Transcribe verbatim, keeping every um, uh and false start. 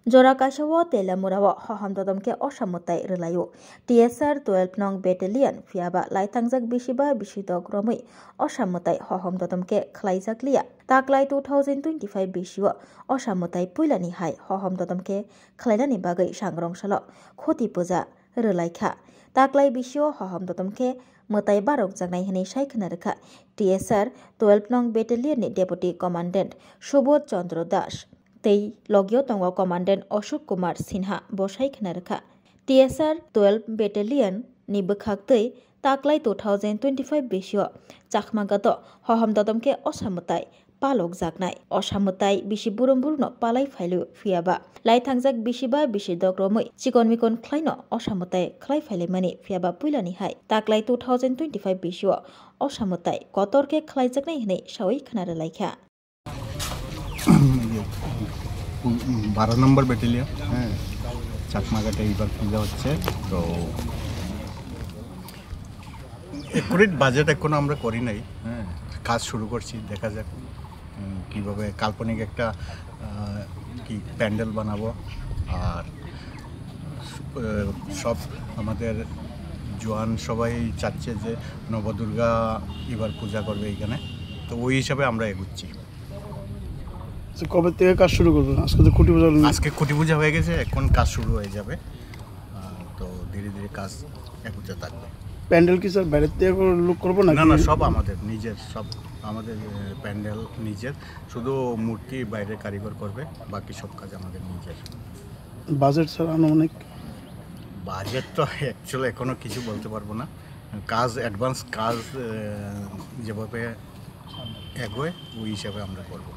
Jora kaisa o Telamura o hohom dodom khe osa mwtai rwlaio. T S R twelve nong battalion phiyaba laithangjak bisi ba bisi dok romwi osa mwtai hohom dodom khe khlaijak liya. Taklai two thousand twenty-five bisi o osa mwtai puilani hai hohom dodom khe khlainani bagwi sangrong salo khoti puja rwlaikha. Taklai bisi o hohom dodom khe mwtai barokjaknai hwnwi sai khna rwkha T S R twelve nong battalion ni Deputy Commandant Subodh Chandra Das tei logio tongo Commandant Ashok Kumar Sinha, bo sai khna rwkha. T S R twelve battalion ni bwkhak twi taklai two thousand twenty-five bisi o Chakma Ghat o hohom dodom khe osa mwtai palokjaknai. Osa mwtai bisi burum burum no palai phailwi phiyaba laithangjak bisi ba bisi dok romwi chikon mikon khlaino osa mwtai khlai phailaimani phiyaba puilani hai taklai two thousand twenty-five bisi o osa mwtai kotor khe khlaijaknai hwnwi sawi khna rwlaikha. বারো নম্বর ব্যাটালিয়ন, হ্যাঁ, চাকমাঘাটে এবার পুজো হচ্ছে। তো accurate budget এখনো আমরা করি নাই, হ্যাঁ, কাজ শুরু করছি, দেখা যাক উম, কিভাবে কাল্পনিক একটা আহ, কি প্যান্ডেল বানাবো। আর আহ, সব আমাদের জোয়ান সবাই চাচ্ছে যে নবদুর্গা এবার পূজা করবে এখানে, তো ওই হিসাবে আমরা এগুচ্ছি। আচ্ছা, কবে থেকে কাজ শুরু করবেন? আজকে তো খুঁটি পুজো হলো না। আজকে খুঁটি পূজা হয়ে গেছে, এখন কাজ শুরু হয়ে যাবে। আহ, তো ধীরে ধীরে কাজ এগোতে থাকবে। প্যান্ডেল কি স্যার বাইরের থেকে করে লুক করবো নাকি? না না, সব আমাদের নিজের, সব আমাদের আহ, প্যান্ডেল নিজের, শুধু মূর্তি বাইরে কারিগর করবে, বাকি সব কাজ আমাদের নিজের। বাজেট স্যার আনুমানিক? বাজেট তো অ্যাকচুয়ালি এখনো কিছু বলতে পারবো না, কাজ অ্যাডভান্স কাজ আহ, যেভাবে এগোয় ওই হিসাবে আমরা করব।